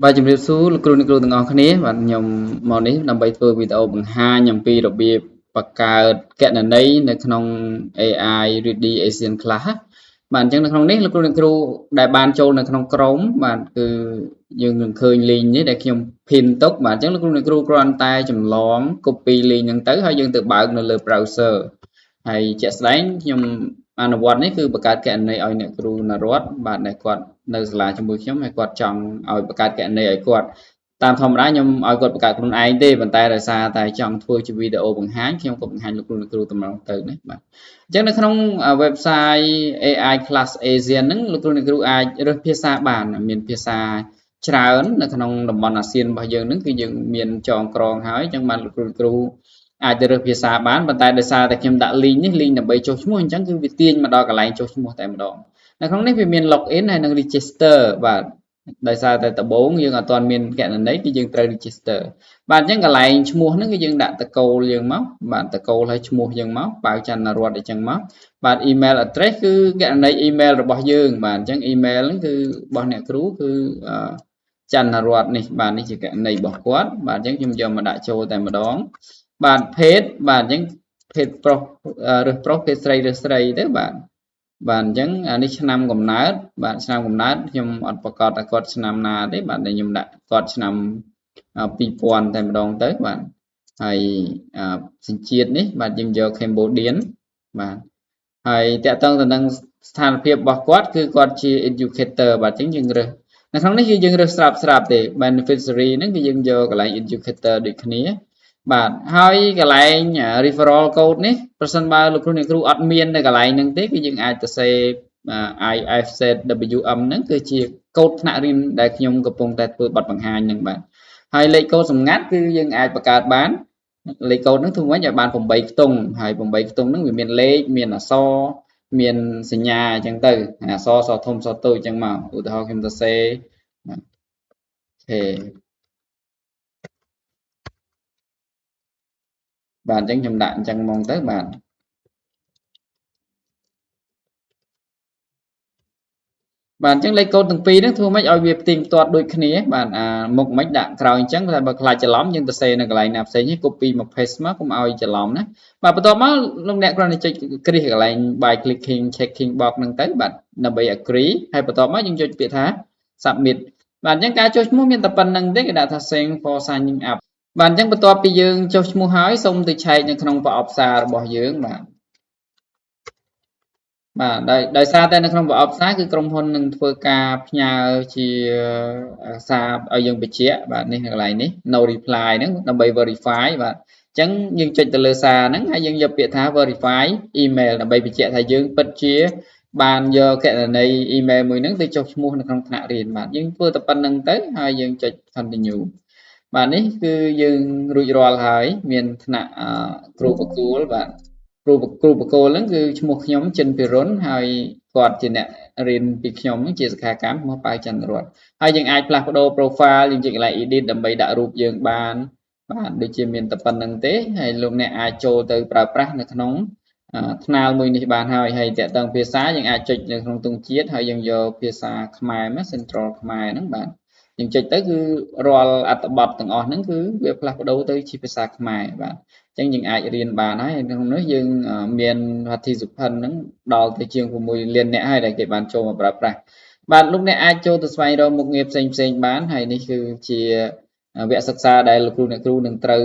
បាទជំរាបសួរលោកគ្រូអ្នកគ្រូទាំងអស់គ្នាបាទខ្ញុំមកនេះដើម្បីធ្វើវីដេអូបង្ហាញអំពីរបៀបបង្កើតគណនីនៅក្នុង AI Ready Asian Class បាទអញ្ចឹងនៅក្នុងនេះលោកគ្រូអ្នកគ្រូដែលបានចូលនៅក្នុងក្រុមបាទគឺយើងនឹងឃើញ link នេះដែលខ្ញុំ pin ទុកបាទអញ្ចឹងលោកគ្រូអ្នកគ្រូគ្រាន់តែចម្លង copy link ហ្នឹងទៅហើយយើងទៅបើកនៅលើ browser ហើយជាក់ស្ដែងខ្ញុំអនុវត្តនេះគឺបង្កើតគណនីឲ្យអ្នកគ្រូនរតបាទដែលគាត់នៅសាលាជាមួយខ្ញុំហើយគាត់ចង់ឲ្យបង្កើតគណនីឲ្យគាត់តាមធម្មតាខ្ញុំឲ្យគាត់បង្កើតខ្លួនឯងទេប៉ុន្តែដោយសារតែចង់ធ្វើជាវីដេអូបង្ហាញខ្ញុំក៏បង្ហាញលោកគ្រូអ្នកគ្រូតម្រង់ទៅណាបាទអញ្ចឹងនៅក្នុង website AI Class Asian ហ្នឹងលោកគ្រូអ្នកគ្រូអាចរើសភាសាបានមានភាសាច្រើននៅក្នុងតំបន់អាស៊ានរបស់យើងហ្នឹងគឺយើងមានចងក្រងហើយអញ្ចឹងបានលោកគ្រូអ្នកគ្រូអាចទៅរើសភាសាបានប៉ុន្តែដោយសារតែខ្ញុំដាក់ link នេះ link ដើម្បីចុះឈ្មោះអញ្ចឹងគឺវាទាញមកដល់កន្លែងចុះឈ្មោះតែម្ដងនៅក្នុងនេះវាមាន login ហើយនិង register បាទដោយសារតែដំបូងយើងអត់ទាន់មានគណនីគឺយើងត្រូវ register បាទអញ្ចឹងកន្លែងឈ្មោះហ្នឹងគឺយើងដាក់តកូលយើងមកបាទតកូលហើយឈ្មោះយើងមកប៉ាវច័ន្ទរតអញ្ចឹងមកបាទ email address គឺគណនី email របស់យើងបាទអញ្ចឹង email ហ្នឹងគឺរបស់អ្នកគ្រូគឺច័ន្ទរតនេះបាទនេះជាគណនីរបស់គាត់បាទអញ្ចឹងខ្ញុំយកមកដាក់ចូលតែម្ដងបាទភេទបាទអញ្ចឹងភេទប្រុសរើសប្រុសភេទស្រីរើសស្រីទៅបាទបាទអញ្ចឹងអានេះឆ្នាំកំណើតបាទឆ្នាំកំណើតខ្ញុំអត់ប្រកាសថាគាត់ឆ្នាំណាទេបាទតែខ្ញុំដាក់គាត់ឆ្នាំ2000តែម្ដងទៅបាទហើយសញ្ជាតិនេះបាទយើងយក Cambodian បាទហើយតកតងទៅនឹងស្ថានភាពរបស់គាត់គឺគាត់ជា educator បាទអញ្ចឹងយើងរើសនៅក្នុងនេះគឺយើងរើសស្រាប់ស្រាប់ទេ beneficiary ហ្នឹងគឺយើងយកកន្លែង educator ដូចគ្នាបាទហើយកន្លែង referral code នេះប្រសិនបើលោកគ្រូអ្នកគ្រូអត់មាននៅកន្លែងហ្នឹងទេគឺយើងអាចទៅសេ IFZWM ហ្នឹងគឺជាកូដថ្នាក់រៀនដែលខ្ញុំកំពុងតែធ្វើបទបង្ហាញហ្នឹងបាទហើយលេខកូដសម្ងាត់គឺយើងអាចបង្កើតបានលេខកូដហ្នឹងធ្វើម៉េចឲ្យបាន8ខ្ទង់ហើយ8ខ្ទង់ហ្នឹងវាមានលេខមានអក្សរមានសញ្ញាអញ្ចឹងទៅអក្សរសធំសតូចអញ្ចឹងមកឧទាហរណ៍ខ្ញុំសរសេរបាទអូខេបាទអញ្ចឹងខ្ញុំដាក់អញ្ចឹងហ្មងទៅបាទបាទអញ្ចឹងលេខកូដទាំងពីរហ្នឹងធ្វើម៉េចឲ្យវាផ្ទៀងផ្ទាត់ដូចគ្នាបាទអាមុខមិនដាក់ក្រោយអញ្ចឹងតែបើខ្លាចច្រឡំយើងទៅសេនៅកន្លែងណាផ្សេងនេះ copy មក paste មកកុំឲ្យច្រឡំណាបាទបន្ទាប់មកលោកអ្នកគ្រាន់តែចុចគ្រីសកន្លែង by clicking checking box ហ្នឹងទៅបាទដើម្បី agree ហើយបន្ទាប់មកយើងចុចពាក្យថា submit បាទអញ្ចឹងការចុះឈ្មោះមានតែប៉ុណ្្នឹងទេគេដាក់ថា thank for signing up បាទអញ្ចឹងបន្ទាប់ពីយើងចុះឈ្មោះហើយសូមទៅឆែកនៅក្នុងប្រអប់សាររបស់យើងបាទបាទដោយសារតែនៅក្នុងប្រអប់សារគឺក្រុមហ៊ុននឹងធ្វើការផ្ញើជាសារឲ្យយើងបញ្ជាក់បាទនេះកន្លែងនេះ no reply ហ្នឹងដើម្បី verify បាទអញ្ចឹងយើងចុចទៅលើសារហ្នឹងហើយយើងយកពាក្យថា verify email ដើម្បីបញ្ជាក់ថាយើងពិតជាបានយកគណនី email មួយហ្នឹងទៅចុះឈ្មោះនៅក្នុងថ្នាក់រៀនបាទយើងធ្វើតែប៉ុណ្្នឹងទៅហើយយើងចុច continue បាទនេះគឺយើងរួចរាល់ហើយមានថ្នាក់គ្រូបកគលបាទគ្រូគ្រូបកគលហ្នឹងគឺឈ្មោះខ្ញុំចិនពិរុនហើយគាត់ជាអ្នករៀនពីខ្ញុំហ្នឹងជាសិក្ខាកាមឈ្មោះប៉ៅចន្ទរតហើយយើងអាចផ្លាស់ប្ដូរ profile យើងចុចកន្លែង edit ដើម្បីដាក់រូបយើងបានបាទដូចជាមានតែប៉ុណ្្នឹងទេហើយលោកអ្នកអាចចូលទៅប្រើប្រាស់នៅក្នុងថ្នាលមួយនេះបានហើយហើយតកតងភាសាយើងអាចចុចនៅក្នុងទង់ជាតិហើយយើងយកភាសាខ្មែរមក Central ខ្មែរហ្នឹងបាទយើងចុចទៅគឺរាល់អត្ថបទទាំងអស់ហ្នឹងគឺវាផ្លាស់ប្ដូរទៅជាភាសាខ្មែរបាទអញ្ចឹងយើងអាចរៀនបានហើយក្នុងនោះយើងមាន participant ហ្នឹងដល់ទៅជាង6លានអ្នកហើយដែលគេបានចូលមកប្រើប្រាស់បាទលោកអ្នកអាចចូលទៅស្វែងរកមុខងារផ្សេងផ្សេងបានហើយនេះគឺជាវគ្គសិក្សាដែលលោកគ្រូអ្នកគ្រូនឹងត្រូវ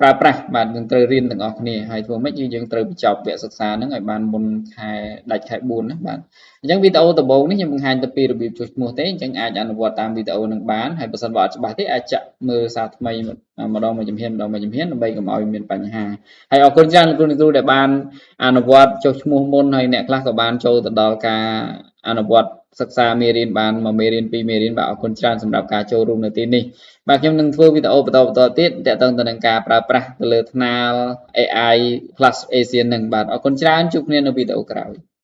ប្រើប្រាស់បាទនឹងត្រូវរៀនទាំងអស់គ្នាហើយធ្វើម៉េចគឺយើងត្រូវបញ្ចប់វគ្គសិក្សាហ្នឹងឲ្យបានមុនខែដាច់ខែ4ណាបាទអញ្ចឹងវីដេអូដំបូងនេះខ្ញុំបង្ហាញទៅពីរបៀបចុះឈ្មោះទេអញ្ចឹងអាចអនុវត្តតាមវីដេអូនឹងបានហើយបើសិនបើអត់ច្បាស់ទេអាចចាក់មើលសារថ្មីម្ដងមួយជំហានម្ដងមួយជំហានដើម្បីកុំឲ្យមានបញ្ហាហើយអរគុណច្រើនលោកគ្រូអ្នកគ្រូដែលបានអនុវត្តចុះឈ្មោះមុនហើយអ្នកខ្លះក៏បានចូលទៅដល់ការអនុវត្តសិក្សាមេរៀនបានមួយមេរៀនពីរមេរៀនបាទអរគុណច្រើនសម្រាប់ការចូលរួមនៅទីនេះបាទខ្ញុំនឹងធ្វើវីដេអូបន្តបន្តទៀតទាក់ទងទៅនឹងការប្រើប្រាស់ទៅលើថ្នាល AI Plus Asian នឹងបាទអរគុណច្រើនជួបគ្នានៅវីដេអូក្រោយ។